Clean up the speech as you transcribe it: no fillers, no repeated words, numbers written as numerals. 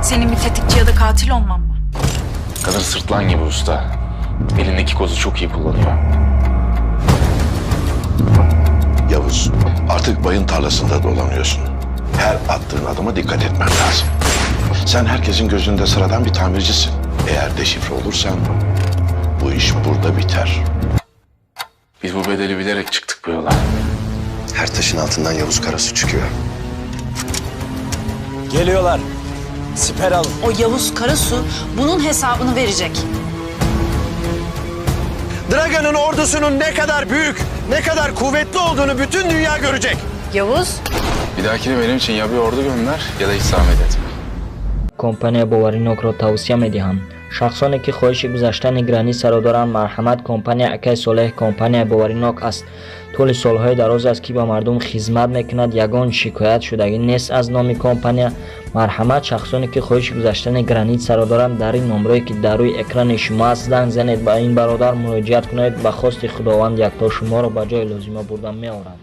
Senin bir tetikçi ya da katil olmam mı? Kadın sırtlan gibi usta. Elindeki kozu çok iyi kullanıyor. Yavuz, artık bayın tarlasında dolanıyorsun. Her attığın adıma dikkat etmen lazım. Sen herkesin gözünde sıradan bir tamircisin. Eğer deşifre olursan bu iş burada biter. Biz bu bedeli bilerek çıktık bu yola. Her taşın altından Yavuz Karasu çıkıyor. Geliyorlar. Siper alın. O Yavuz Karasu bunun hesabını verecek. Dragan'ın ordusunun ne kadar büyük, ne kadar kuvvetli olduğunu bütün dünya görecek. Yavuz. Bir dahakine benim için ya bir ordu gönder ya da hiç zahmet etme. Компания боваринокро тавсия медиҳам. Шахсоне, ки хоҳиши гузаштани границаро доранд, марҳамат, компания Акай Солеҳ компанияи боваринок аст. Тӯли солҳои дароз аст, ки ба мардум хизмат мекунад, ягон шикоят шудагӣ нест аз номи компания. Марҳамат, шахсоне, ки хоҳиши гузаштани границаро доранд, дар ин номрое, ки дар рӯи экрани шумо аст, занг занед, ба ин бародар муроҷиат кунед. Ба хости Худованд якто шуморо ба ҷои лозима бурда меорад.